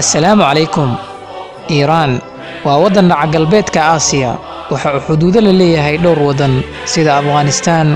Assalaamu calaykum. Iiraan waa waddan dhaca galbeedka Aasiya. Waxa uu xuduudo la leeyahay dhowr waddan sida Afghanistan,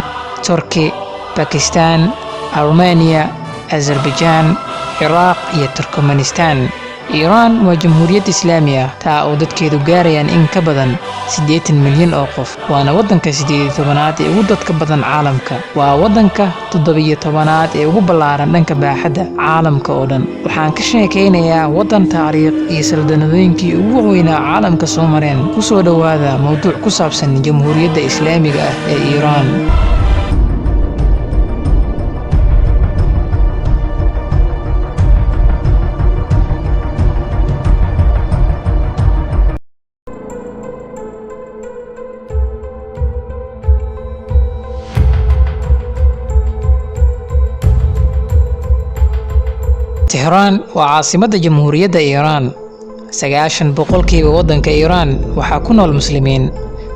Turki, Bakistan, Armeniya, Azerbaijan, Ciraaq iyo Turkmenistan. Iiraan waa jamhuuriyad islaami ah taa oo dadkeedu gaarayaan in ka badan 80 milyan oo qof, waana waddanka 18aad ee ugu dadka badan caalamka. Waa waddanka 17aad ee ugu ballaaran dhanka baaxadda caalamka oo dhan. Waxaan ka sheekaynayaa waddan taariikh iyo saldanadooyinkii ugu weynaa caalamka soo mareen. Ku soo dhowaada mowduuc ku saabsan Jamhuuriyadda Islaamiga ah ee Iiraan. Tehraan waa caasimadda Jamhuuriyadda Iiraan. 90% waddanka Iiraan waxaa ku nool Muslimiin.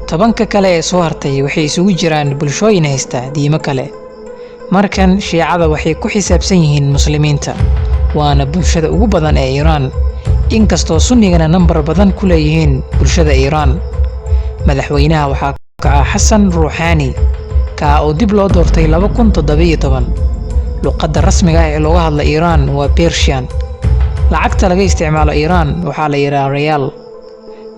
10-ka kale ee soo hartay waxay isugu jiraan bulshooyin haysta diimo kale. Markan Shiicada waxay ku xisaabsan yihiin Muslimiinta, waana bulshada ugu badan ee Iiraan, inkastoo Sunnigana nambar badan ku leeyihiin bulshada Iiraan. Madaxweynaha waxaa kaca Xasan Ruuxaani, kaa oo dib loo doortay 2017. Luqadda rasmiga ah ee looga hadla Iiraan waa Persian. Lacagta laga isticmaalo Iiraan waxaa la yidhaha riyaal.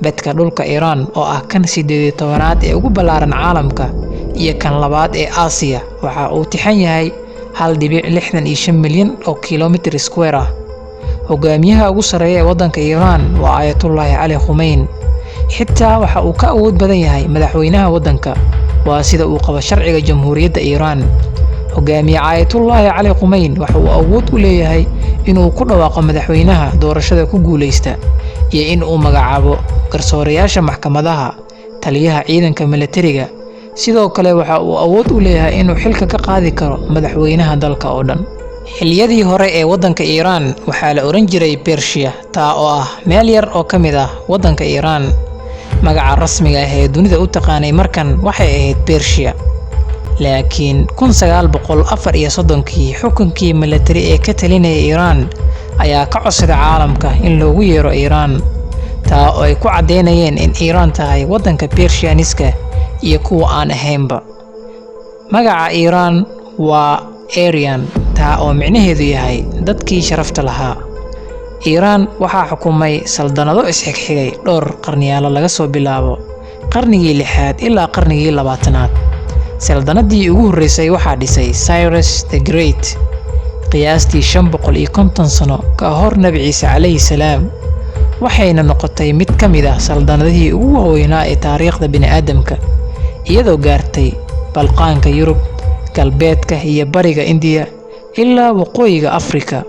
Bedka dhulka Iiraan oo ah kan 18aad ee ugu ballaaran caalamka iyo kan labaad ee Aasiya waxa uu tixan yahay 1.65 milyan oo kiiloomitir square ah. Hogaamiyaha ugu sarreeya ee waddanka Iiraan waa Ayatullaahi Cali Khumeyn. Xitaa waxa uu ka awood badan yahay madaxweynaha waddanka, waa sida uu qabo sharciga Jamhuuriyadda Iiraan. Hogaamiye Aayatullaahi Cali Khumeyn waxa uu awood u leeyahay inuu ku dhawaaqo madaxweynaha doorashada ku guuleysta iyo in uu magacaabo garsoorayaasha maxkamadaha, taliyaha ciidanka milatariga. Sidoo kale waxa uu awood u leeyahay inuu xilka ka qaadi karo madaxweynaha dalka oo dhan. Xilliyadii hore ee waddanka Iiraan waxaa la oran jiray Bershiya, taa oo ah meel yar oo ka mid ah waddanka Iiraan. Magaca rasmiga ah ee dunida u taqaanay markan waxay ahayd Bershiya. Laakiin 1934kii xukunkii milatari ee ka talinayay Iiraan ayaa ka codsaday caalamka in loogu yeero Iiraan, taa oo ay ku caddeynayeen in Iiraan tahay waddanka Bershianiska iyo kuwa aan ahaynba. Magaca Iiraan waa Aryan, taa oo micnaheedu yahay dadkii sharafta lahaa. Iiraan waxaa xukumay saldanado isxigxigay dhowr qarniyaalo laga soo bilaabo qarnigii 6aad ilaa qarnigii 20aad. Saldanadii ugu horreysay waxaa dhisay Cyrus the Great qiyaastii 550 sano ka hor Nabi Ciise calayhi salaam, waxayna noqotay mid ka mid ah saldanadihii ugu waaweynaa ee taariikhda bini'aadamka, iyadoo gaartay Balqaanka Yurub, galbeedka iyo bariga Indiya ilaa waqooyiga Afrika.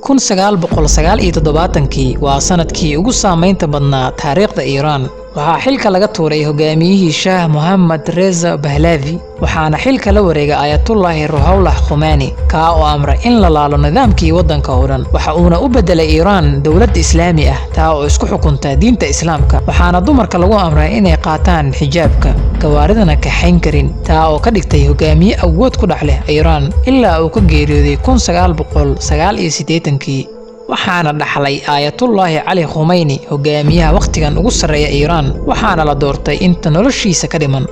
1979kii waa sanadkii ugu saameynta badnaa taariikhda Iiraan. Waxaa xilka laga tuuray hogaamiyihii Shaah Mohammad Reza Pahlavi, waxaana xilka la wareegay Ayatullaahi Ruhollah Khomeini, kaa oo amray in la laalo nidaamkii waddanka oo dhan. Waxa uuna u beddelay Iiraan dowlad islaami ah taa oo isku xukunta diinta Islaamka, waxaana dumarka lagu amray inay qaataan xijaabka, gawaaridana kaxayn karin, taa oo ka dhigtay hogaamiye awood ku dhex leh Iiraan ilaa uu ka geeriyooday 1989kii. Waxaana dhaxlay Aayatullaahi Cali Khumeyni, hogaamiyaha wakhtigan ugu sarreeya Iiraan, waxaana la doortay inta noloshiisa ka dhiman.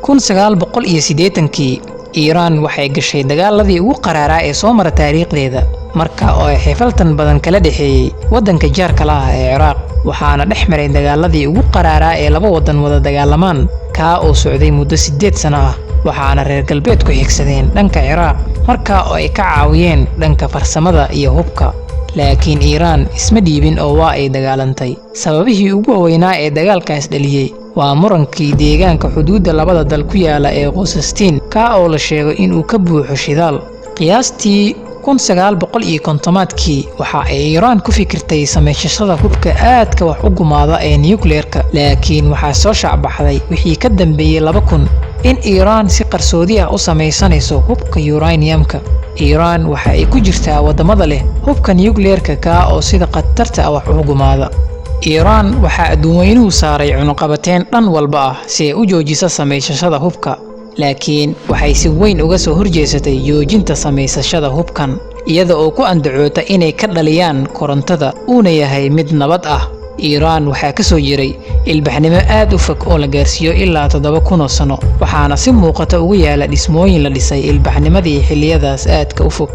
1980kii Iiraan waxay gashay dagaaladii ugu qaraaraa ee soo mara taariikhdeeda, marka oo ay xifaltan badan kala dhexeeyey waddanka jaarka la ah ee Ciraaq, waxaana dhex maray dagaaladii ugu qaraaraa ee laba waddan wada dagaalamaan, kaa oo socday muddo 8 sano ah. Waxaana reer galbeedku xigsadeen dhanka Ciraaq, marka oo ay ka caawiyeen dhanka farsamada iyo hubka. Laakiin Iiraan isma dhiibin oo waa ay dagaalantay. Sababihii ugu waaweynaa ee dagaalkaas dhaliyey waa murankii deegaanka xuduudda labada dal ku yaala ee Qusastiin, kaa oo la sheego inuu ka buuxo shidaal. Qiyaastii 1950aadkii waxa ay Iiraan ku fikirtay samaysashada hubka aadka wax u gumaada ee nukleerka, laakiin waxaa soo shaacbaxday wixii ka dambeeyey 2000 in Iiraan si qarsoodi ah u samaysanayso hubka uranium-ka. Iiraan waxa ay ku jirtaa waddamada leh hubka nukleerka, kaa oo sida khatarta ah wax u gumaada. Iiraan waxaa adduunweynuhu saaray cunuqabateyn dhan walba ah si ay u joojiso samaysashada hubka, laakiin waxay si weyn uga soo horjeesatay joojinta samaysashada hubkan. Iyada oo ku andacoota inay ka dhaliyaan korontada, uuna yahay mid nabad ah. Iiraan waxaa ka soo jiray ilbaxnimo aad u fog oo la gaarsiiyo ilaa 7000 oo sano, waxaana si muuqata ugu yaala dhismooyin la dhisay ilbaxnimadii xilliyadaas aadka u fog.